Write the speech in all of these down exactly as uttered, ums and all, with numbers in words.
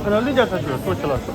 ཁ་ན་ལི་རྒྱ་ཚ་ཞུ་ལ་སོ་ཆེ་ལ་སོ།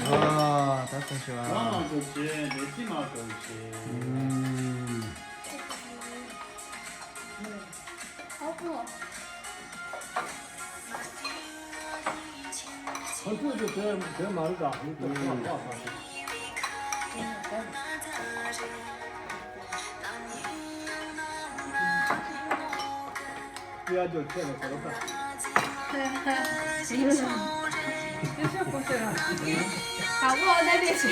ཨ། ད་ཚོད་ཤེས་བ། ཨ། མ་གཏོགས་ཅི། མེ་ཏི་མ་གཏོགས་ཅི། ཨུམ། ཁོ་ཚོས་ཀྱི་དེ་དེ་མ་རེད་ད། ཁོ་ཚོས་ཁ་ཁ་ཁ་ཁ། ཡ་ཇོ་ཁྱེད་ལ་ཟེར་བ། ད་བོ་ཨ་ད་དེ་ཆེ།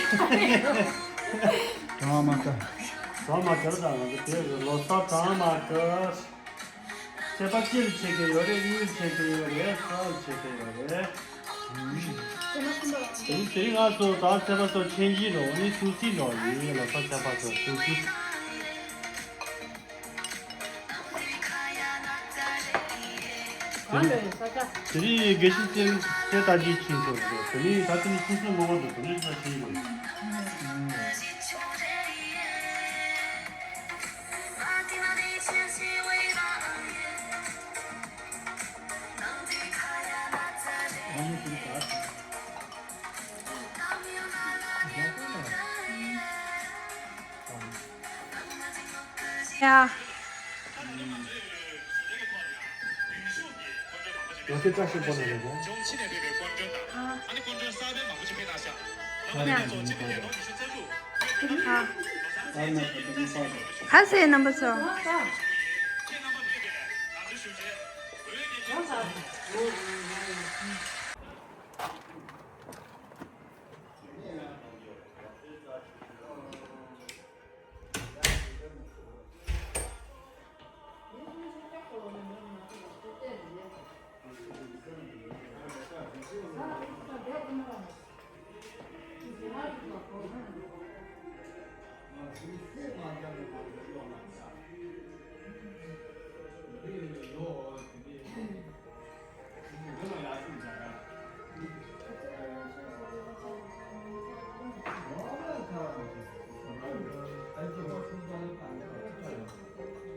ད་མ་ཀ། ད་མ་ཀ་ད་ང་ཚོ་དེ་ལོ་གསར་ད་མ་ཀ། ཚེས་པ་གཅིག་ལ་ཆད་ཀྱི་ཡོད་རེད། གཉིས་ལ་ཆད་ཀྱི་ཡོད་རེད། གསུམ་ལ་ཆད་ཀྱི་ཡོད་རེད། དེ་རིང་དེ་རིང་ང་ཚོ་ད་ཚེས་པ་ཚོ་ཆེན་གྱི་རོ་ནི་སུ་སི་རོ་ཡིན་ལ། ད་ཚེས་པ་ཚོ་སུ་སི། དེ་རིང་དེ་རིང་དགེ་བཤེས་རྩེ་རྩེ་ལྟ་ཅི་ཕྱིན་སོང་ཟེར། དེ་རིང་ད་ལྟ་ནི་ཆུ་ཚོད་མང་པོ་འདུག་དེ་རིང་ད་ཕྱིན་ཡོད། ཡ། ང་ཚོའི་བཀྲ་ཤིས་སྒོ་ནས་རེད་པ། ཨ། ཨ། ཨ་ཟེ་རྣམ་པ་ཚོ།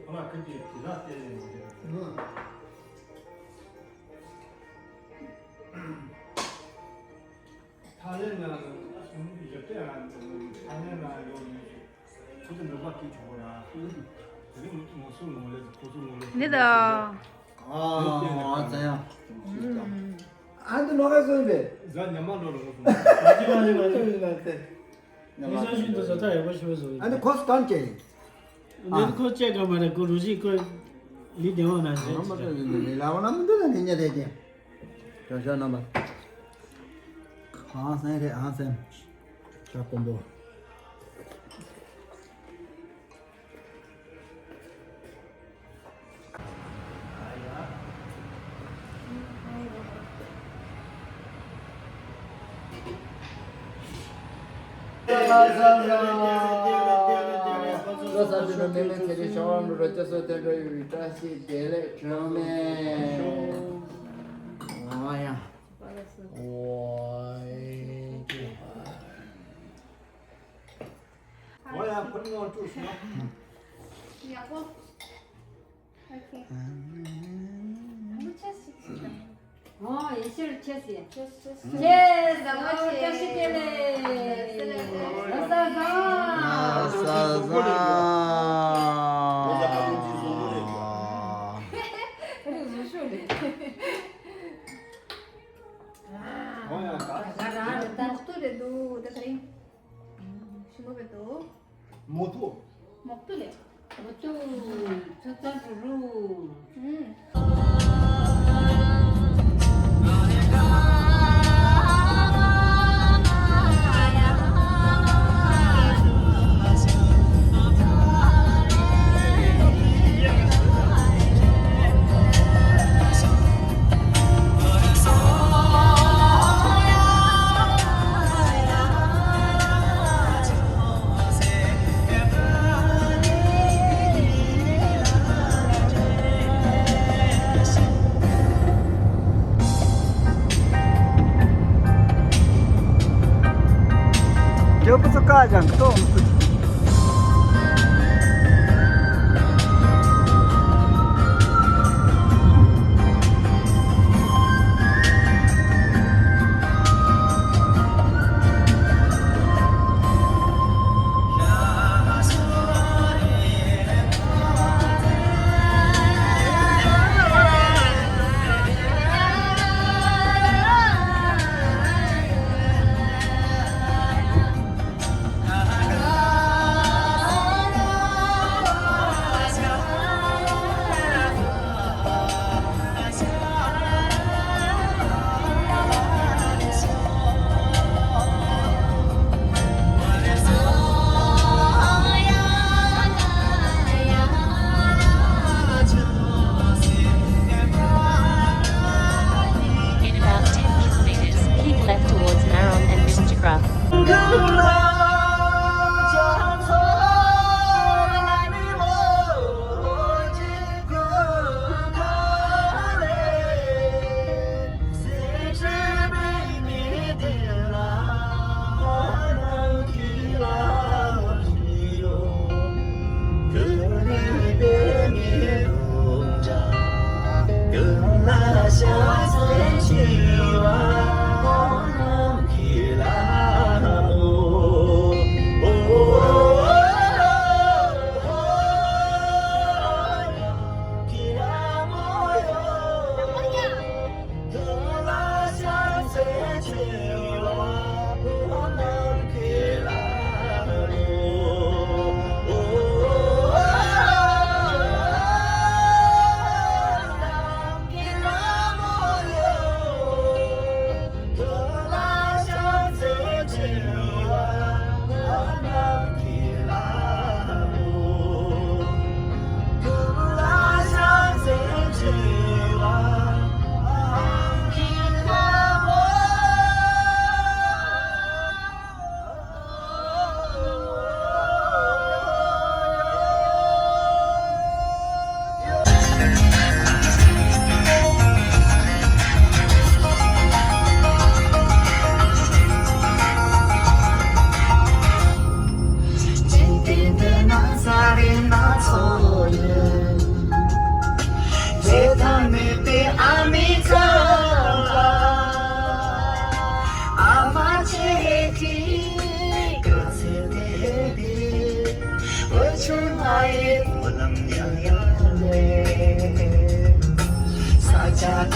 ཁོ་ལ་ཁ་ཅིག་དེ་དག་བལྟས་ནས་མ་རེད། ཐ་ལན་ན་ཡོད་དེ་ཐ་ལན་ན་ཡོད་ནས་ཁོ་ཚོ་འདྲ་པར་སྐད་ཆོག་གོ་ར། དེ་རིང་ངོ་སོ་ངོ་ལས་ཁོ་ཚོ་ངོ་ལས་འདི་དང་། ཨ་ཨ་ཙ་ཡ། ཨ་འདི་ནོ་ག་སོན་པས། ཟ་ཉམས་མ་འགྲོ་རུ་ངོ་སོ། མ་ཅི་མ་ཅི་མ་ཅི། མི་ས་ཤུན་དུ་ཟ་ཐག་ཡག་པོ་ཞུ་བཟོ། ཨ་ནི་ཁོ་སི་གང་བྱས། འདི་ཁོ་བཅད་ག་མ་རེད། ཁོ་རུ་ཞིག་ཁོ་མི་བདེ་བ་ན་ཞེས། ཨ་མ་ཏོ་ཡིན་ནི་ལ་བ་ན་མི་འདུག་ན་ནི་ཉ་རེད་ཀྱི། ཞོ་ཞོ་རྣམ་པ། ཨང་སན་རེད་ཨང་སན། ཞོ་དཀོན་པོ། བློ་གསར་འདི་ནི་མེ་མེ་ཚེ་རིང་ཤ་བ་མི་རོ་ཅ་སོ་དེ་འགྲོ་ཡི་བཀྲ་ཤིས་བདེ་ལེགས་དྲན་མེད། ཨོ་ཡ། ཨོ་ཡ། ཨོ་ཡ། ཕར་ངོ་སྤྲོད་ཤོག་ཡག་པོ། ཨོ་ཁེ། ཨ་མ་ཆེ་སི་ཆེ་དང་། ཨོ་ཡེ་ཤེས་ཆེ་སི། ཆེ་སི་ཆེ་སི། ཆེ་སི། ཨོ་ཁེ། བཀྲ་ཤིས་བདེ་ལེགས། ལ་ས་ཟ། ལ་ས་ཟ། ཨོ་ཡ། ད་ག་རང་རེད་ད། མོག་ཏུ་རེད་འདུག་ད་ག་རིང་། ཞིམ་པོ་རེད་འདུག་མོ་ཐུ། མོག་ཏུ་ལེ། མོག་ཏུ། ཚ་ཚ་རུ་རུ། ཨུམ། རྒྱལ་པོ་ཚོ་ཀ་ཅང་ཏོང་། In about ten kilometers, keep left towards Narong and Mister Gruff.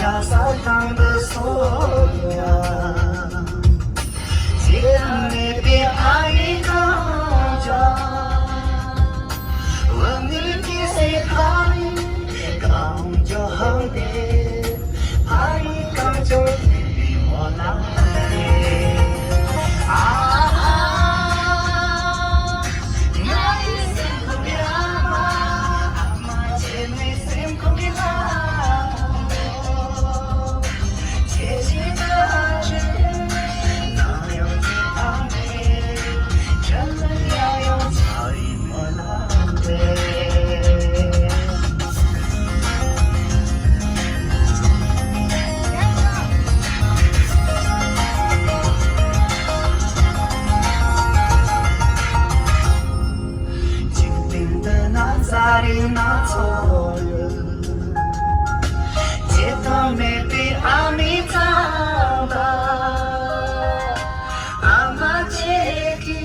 ག་ས་གང་དུ་སོང་ཡང་། ཅི་ཡང་མེད་པའི་ཨ་ནི་གངས་ལྗོངས། འོ་ངའི་སྐྱེ་སའི་ཕ་ཡུལ་གངས་ལྗོངས་དེ། ཕ་ཡུལ་གངས་ལྗོངས་ཡིན་པའི་སྨོན་ལམ་རེད། ཨ་ཧ། ང་ཡི་སེམས་ཁོང་གི་ཨ་མ། ཨ་མ་བྱས་ནས་སེམས་ཁོང་གི་ལྷ་མོ། ཁྱེད་ཀྱི་བཀའ་དྲིན། ནམ་ཡང་བརྗེད་ཐབས་མེད། དྲིན་ལན་ཡང་ཡང་འཇལ་བའི་སྨོན་ལམ་རེད། འཇིག་རྟེན་འདི་ན་ས་རིགས་སྣ་ཚོགས་ཡོད། བརྗེད་ཐབས་མེད་པའི་ཨ་མའི་བསམ་པ། ཨ་མ་ཁྱེད་ཀྱི་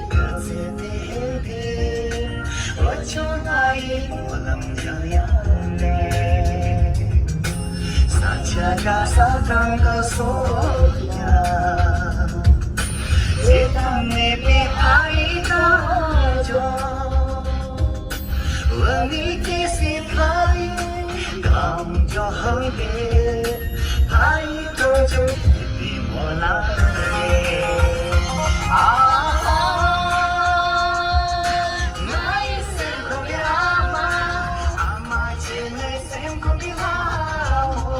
སྐུ་ཚེ་བརྟན་པའི། འོ་ཁྱོད་ང་ཡི་སྨོན་ལམ་ཡང་ཡང་ལེན། ས་ཆ་ག་ས་གང་དུ་སོང་ཡང་། བརྗེད་ཐབས་མེད་པའི་ཨ་རིའི་གངས་ལྗོངས། འོ་ངའི་སྐྱེ་སའི་ཕ་ཡུལ་གངས་ལྗོངས་དེ། ཕ་ཡུལ་གངས་ལྗོངས་ཡིན་པའི་སྨོན་ལམ་རེད། ཨ་ཧ། ང་ཡི་སེམས་ཁོང་གི་ཨ་མ། ཨ་མ་བྱས་ནས་སེམས་ཁོང་གི་ལྷ་མོ།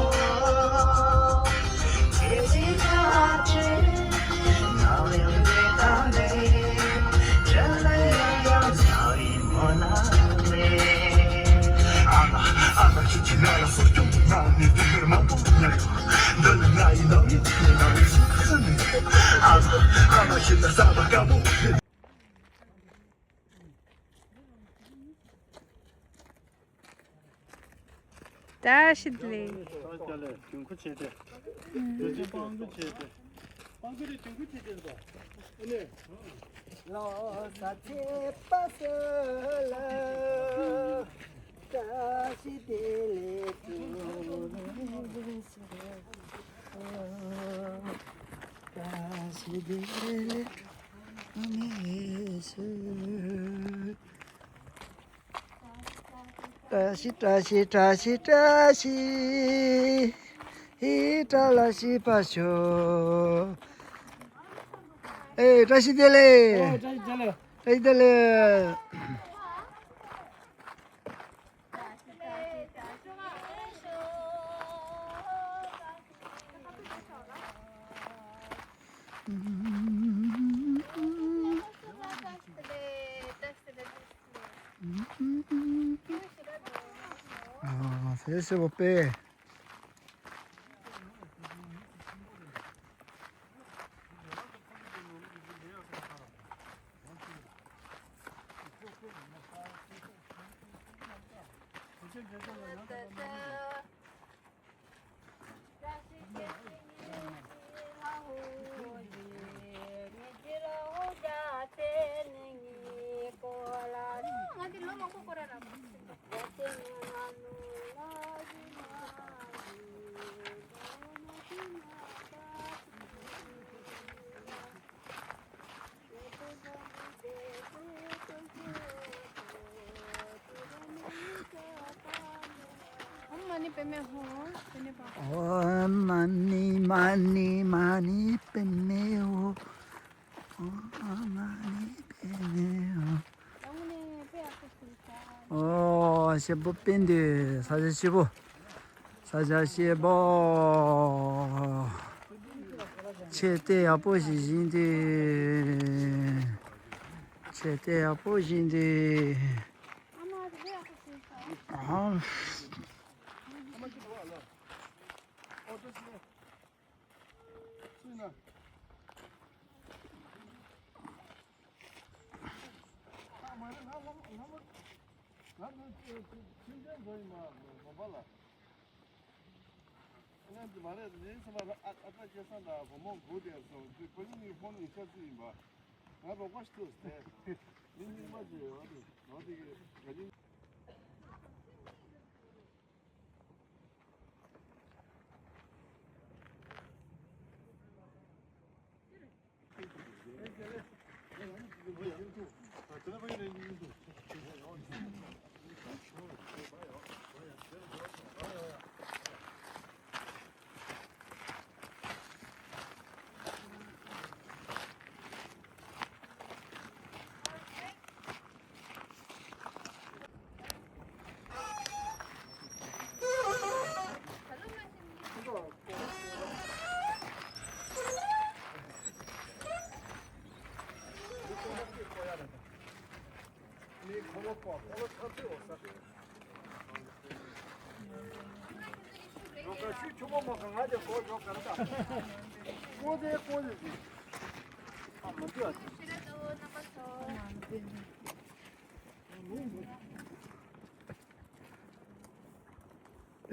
ཁྱེད་ཀྱི་བཀའ་དྲིན། ནམ་ཡང་བརྗེད་ཐབས་མེད། དྲིན་ལན་ཡང་ཡང་འཇལ་བའི་སྨོན་ལམ་རེད། ཨ་མ། ཨ་མ་ཁྱེད་ཀྱིས་ང་ལ་གསོ་སྐྱོང་གནང་ནས་དུས་ཡུན་མང་པོ་མྱངས་ཡོད། འདི་ནི་ང་ཡི་ནང་མི་ཡིན། ནང་མི་ཡིན། ཨ་མ། ཨ་མ་ཁྱེད་ལ་བསམ་པ་དཀར་པོ། བཀྲ་ཤིས་བདེ་ལེགས། ད་ལྟ་ལས་དུས་འཁོར་བྱས་ཏེ། དུས་ཆེན་སྤང་སྒོ་བྱས་ཏེ། སྤང་སྒོ་རེད་དུས་འཁོར་བྱས་ཏེ་འདུག་ཨ་ནི། ལོ་གསར་ཚེས་པ་སོ་ལ། བཀྲ་ཤིས་བདེ་ལེགས་དུས་འཁོར་བྱས་ཏེ། བཀྲ་ཤིས་བདེ་ལེགས་དུས་འཁོར་བྱས་ཏེ། བཀྲ་ཤིས་བཀྲ་ཤིས་བཀྲ་ཤིས་བཀྲ་ཤིས། ཧི་བཀྲ་ལ་ཤིས་པ་ཤོག་ཨེ། བཀྲ་ཤིས་བདེ་ལེགས། ཨོ། བཀྲ་ཤིས་བདེ་ལེགས། བཀྲ་ཤིས་བདེ་ལེགས། ཨ། ཟེར་ཟེར་བ་པས། ཨོཾ་མ་ཎི་པདྨེ་ཧཱུྃ། པདྨེ་པ། ཨོཾ་མ་ཎི་མ་ཎི་མ་ཎི་པདྨེ་ཧཱུྃ། ཨོཾ་མ་ཎི་པདྨེ་ཧཱུྃ། ཨོ། སྐྱིད་པོ་དཔེ་འདུག་ས་ཆ་སྐྱིད་པོ། ས་ཆ་སྐྱིད་པོ། ཆས་དེ་ཡག་པོ་ཞིག་བཞེངས་འདུག་ཆས་དེ་ཡག་པོ་བཞེངས་འདུག་ཨ། ང་ཚོ་ཆུང་ཆུང་ཚོ་ཡིན་མ་མ་པ་ལ། ང་ཚོ་མ་རེད་ལེ་ས་མ་ཨ་ཨ་ཕ་སྐལ་བཟང་དང་བུ་མོ་དགུ་དེ་སོང་དུས་ཁོ་གཉིས་ནི་ཧོན་ནི་ཤ་ཚུ་ཡིན་པ། ང་རོགས་པ་ཞིག་ཐུག་སྟེ། མི་རྙིང་པ་ཅིག་ཡོད་རེད་ནོ་དེ་གི་ག་ལིང་།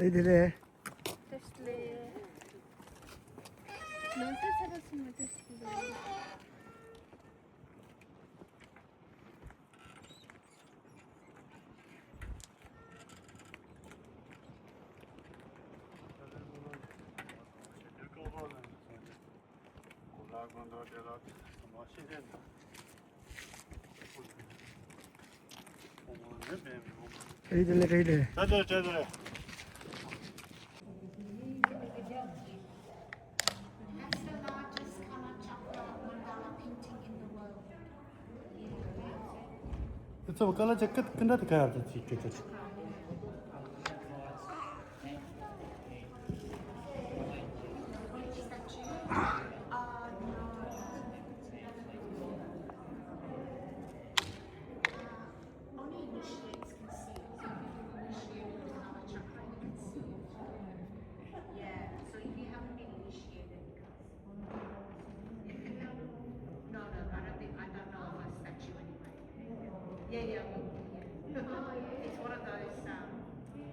ཨེ་དེ་ལས། བཀྲ་ཤིས་བདེ་ལེགས། ནང་སེམས་ཚ་པོ་སུ་མ་བཀྲ་ཤིས་བདེ་ལེགས། རེད་དེ་ལེ་རེད་དེ། ད་ད་ད་ད། That's the largest color chakra mandala painting in the world. It's a color jacket, kanda the car, the ticket. Only initiates can see it. So if you've initiated the Nala chakra, you can see it. Yeah. So if you haven't been initiated, you can't see it. No, no, I don't think, I don't know of a statue anyway. Yeah, yeah, we, yeah. It's one of those, um, yeah.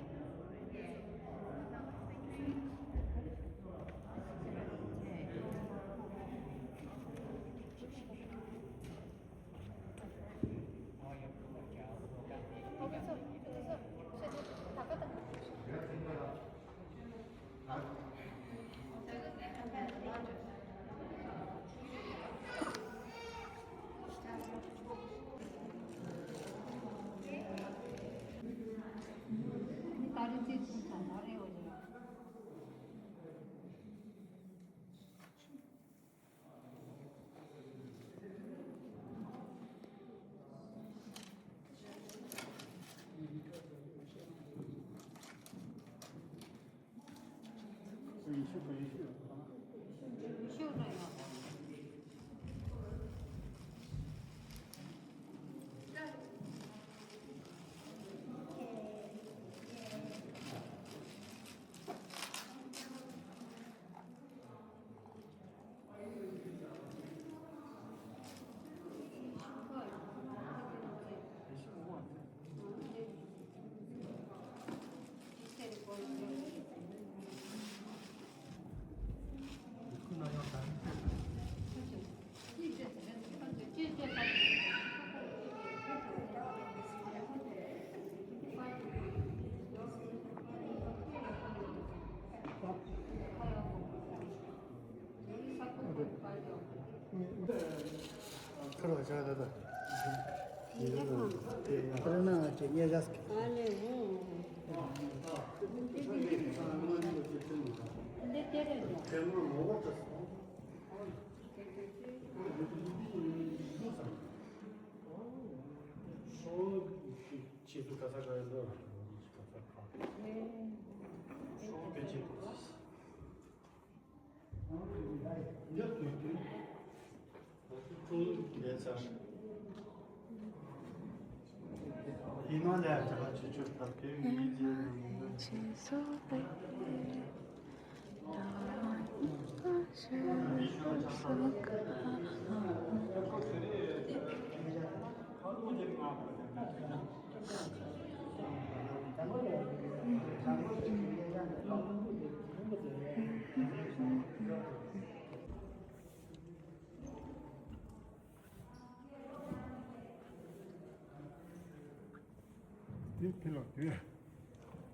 དེ་ཕི་ལོག་དུས་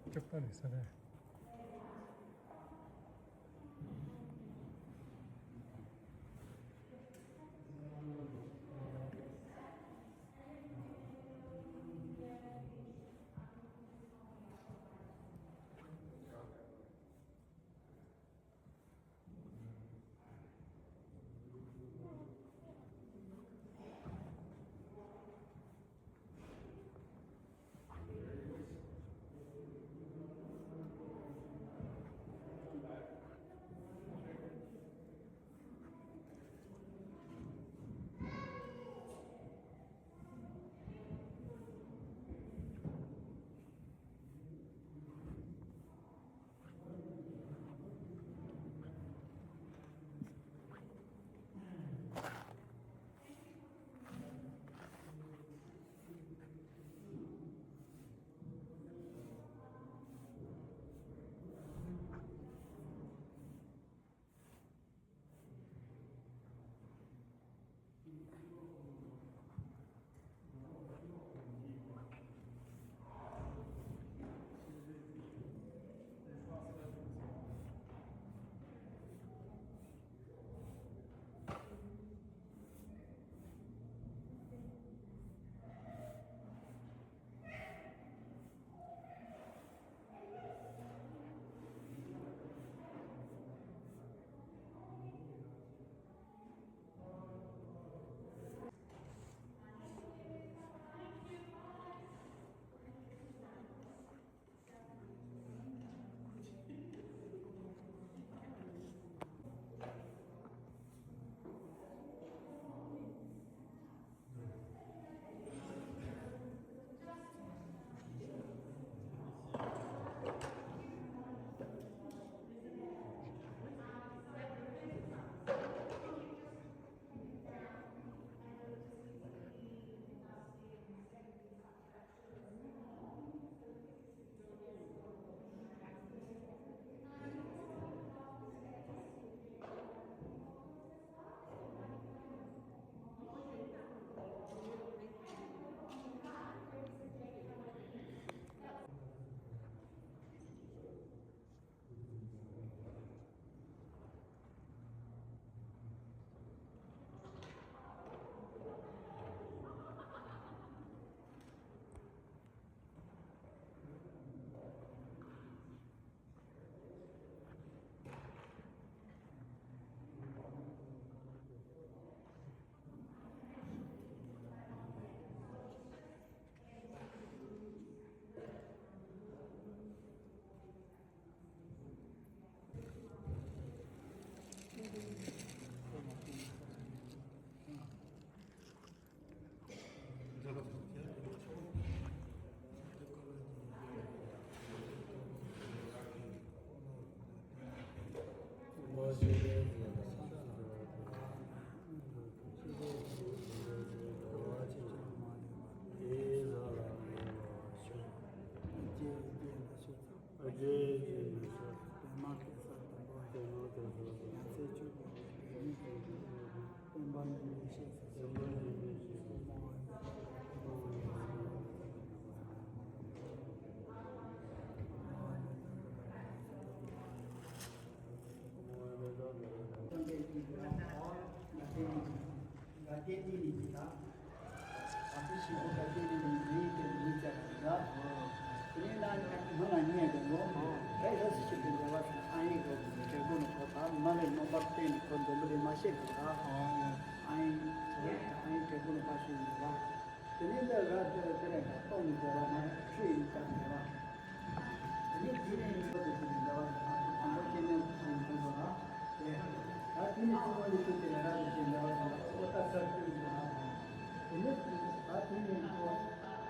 སྐྱོབ་ད་ནི་ས་རེད། པདྨ་གེ་སར་དང་པོ། ཡང་སྲིད་བཅུ་པའི་བདེན་པ་ནི་ཡེ་ཤེས་སུ། ད་ལྟའི་གཉིས་ནི་ད། ད་ལྟའི་ཞིག་པོ་ད་ལྟའི་གཉིས་ནི་མི་ཡི་དེ་མི་བྱ་བ་འདྲ། དེ་ནས་ན་སྔོན་ལ་རྙེད་དེ་ལོ། དེ་ལ་སུ་ཞིག་གི་འདྲ་བ་དང་ཨ་ཡིག་གི་འབྲས་བུ་ནི་ཁོ་ད་མ་ལས་རྣམ་པར་བསྟན་ནས་ཁོ་འདི་མི་རེ་མ་ཤེས་དགོས་ད། ཨ་ཡིག་ཨ་ཡིག་འབྲས་བུ་ནི་ཕ་ཤེས་ཡིན་ད། དེ་ནས་འདི་ར་དེ་ར་དེ་ར་ག་སྟོང་གི་འདྲ་བ་མ་ཆོས་ཡིན་ད་འདྲ་བ། དེ་ནས་དེ་ནས་ཡིན་པ་དེ་ཚོ་གི་འདྲ་བ་དང་དང་པོ་སྐྱེ་གནས་ཀྱི་འདྲ་བ་དང་། ད་དེ་ནས་ཚོ་བ་ཡོད་དུས་དེ་ལ་ར་དེ་ཚོའི་འདྲ་བ་དང་ཨོ་ད་སར་ཀུན་འདྲ་བ་དང་། དེ་ནས་ད་དེ་ནས་ཚོ་བ་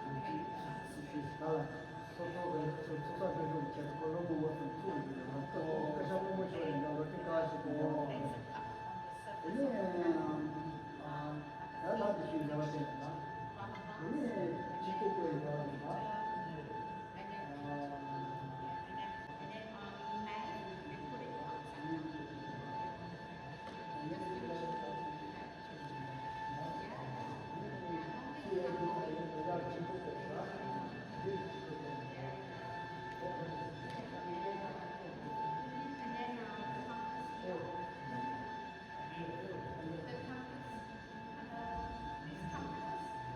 ཡོད་དུས་ད་ལ་སོ་སོ་གི་སོ་སོ་སོ་སོ་གི་འདྲ་བ་ཁྱེད་ཚོ་ལོ་མང་པོ་ཙམ་ཚོ་ཡོད་འདྲ་བ་ད་ཁ་ཤ་མང་པོ་ཤོར་ཡིན་འདྲ་བ་དེ་ག་ཞིག་གི་འདྲ་བ་དང་། དེ་ནས་ད་ལ་དེ་ཚོའི་འདྲ་བ་དེ་ལ་དེ་ནས་ཅི་ཐུབ་པའི་འདྲ་བ་དང་།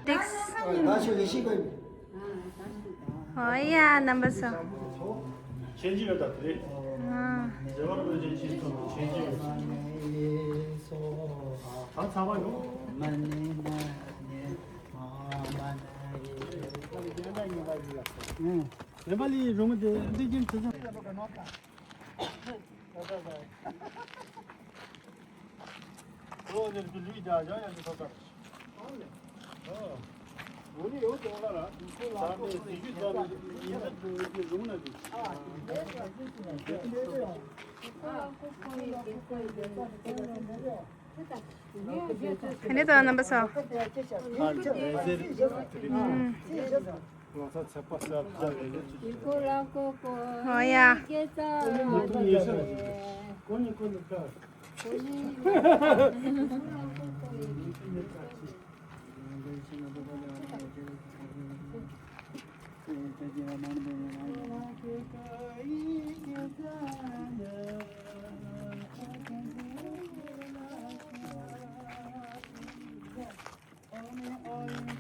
ད་ཤོད་ལས་ཤིག་གོ། ཨོ་ཡ། རྣམ་པ་ཚོ། ཆེན་གྱི་ཡོད་ད་དེ་རེད། ཨ། རེ་བ་རེ་བ་ཅན་ཆེན་ཐོན་ཆེན་གྱི་ཡོད། ད་ཚ་བ་ཡོད། ལེན་པ་ལས་རུང་དེ་འདི་རྒྱུན་དུ་ཟིན། ཨ་ནི་ད་རྣམ་པ་ཚོ། ཨུམ། ཨོ་ཡ།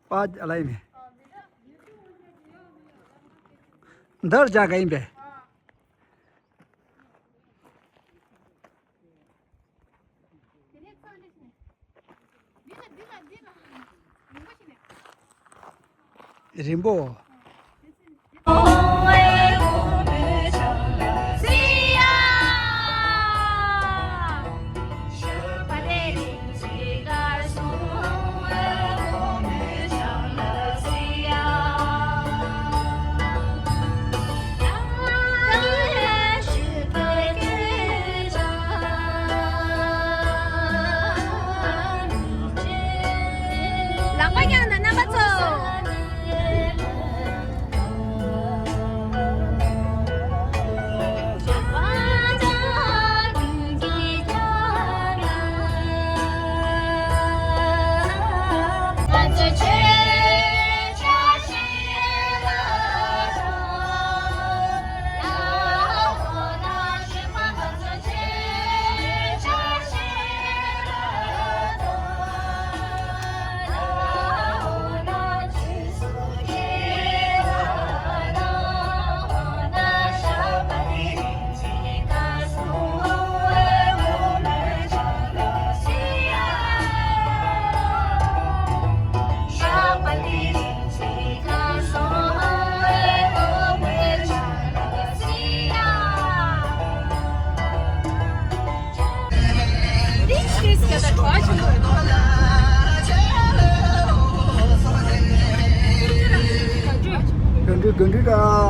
པ་ལ་ཡིན་ནས། འདིར་བཞག་ག་ཡིན་པས། རིང་པོ། ལག་པ་བརྐྱངས་དང་རྣམ་པ་ཚོ། ག་འདྲ་ག་འདྲ་འདྲ།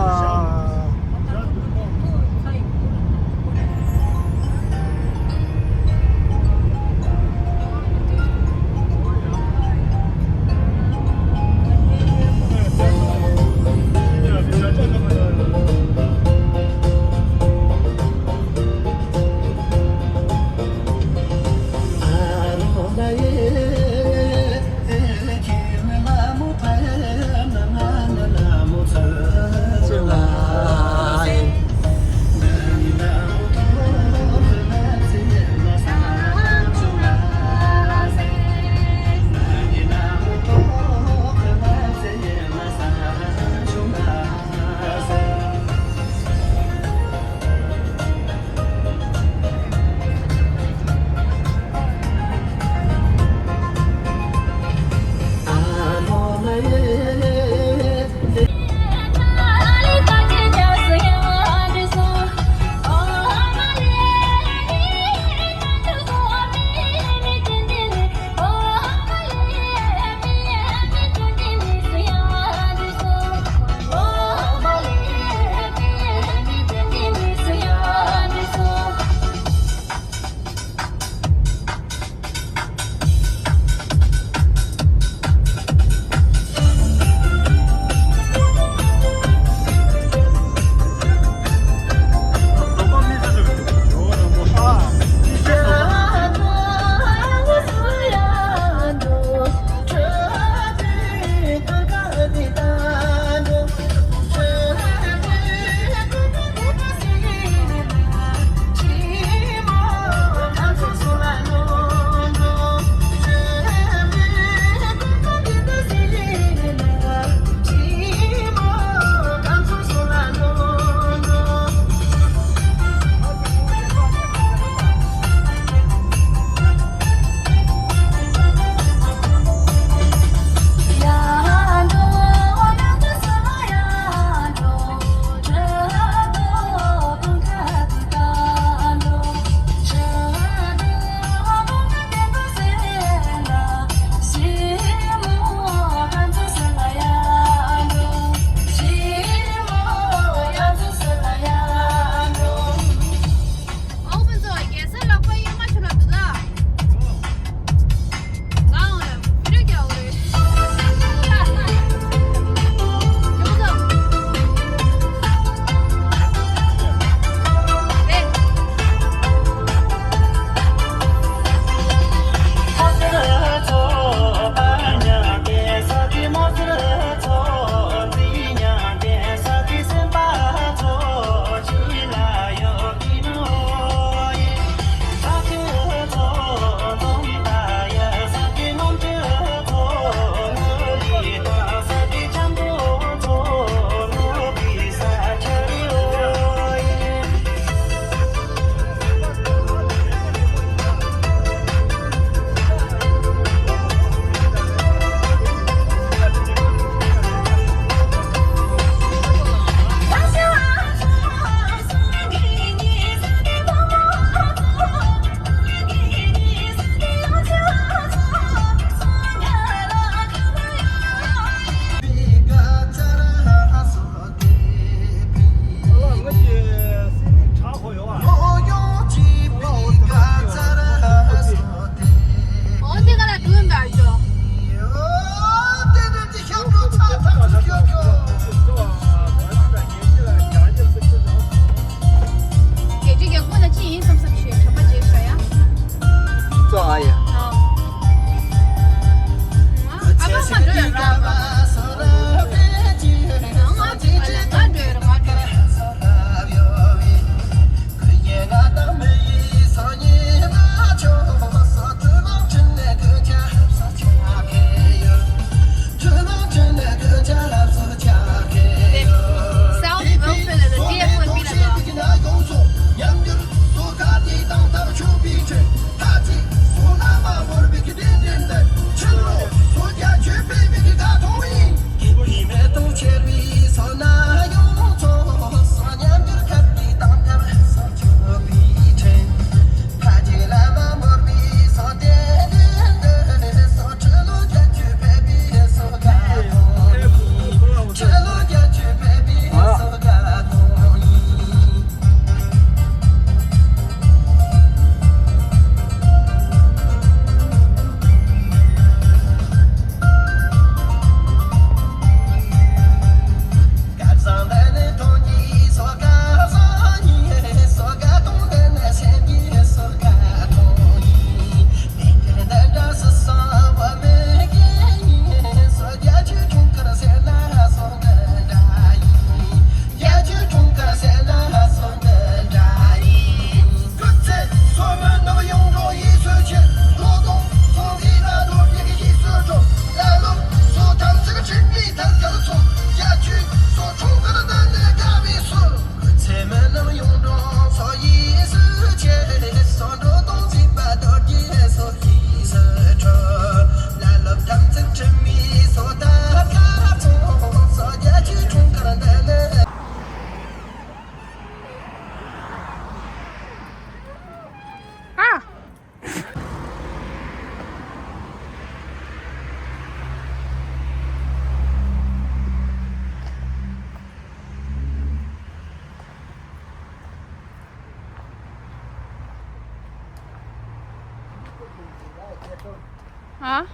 ཨ།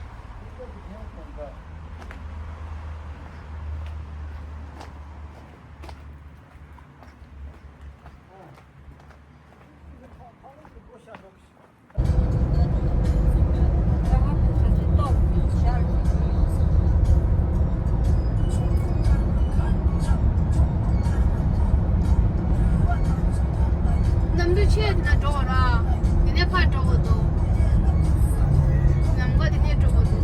གནམ་གྲུ་ཆེ་དེ་ན་འགྲོ་བ་ར། དེ་ནས་ཕར་འགྲོ་བ་འདུག་ལམ་ཀ་དེ་ནས་འགྲོ་བ་འདུག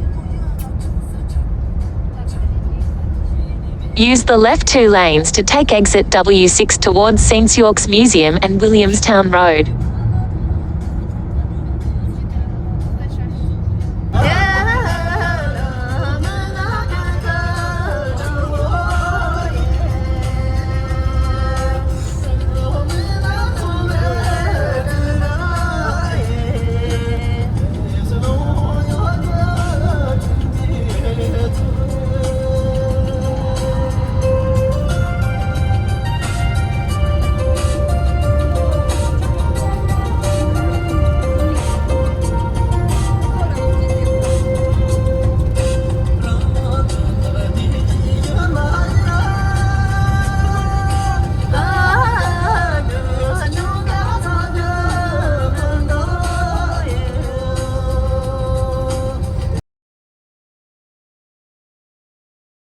Use the left two lanes to take exit W six towards Saint York's Museum and Williamstown Road.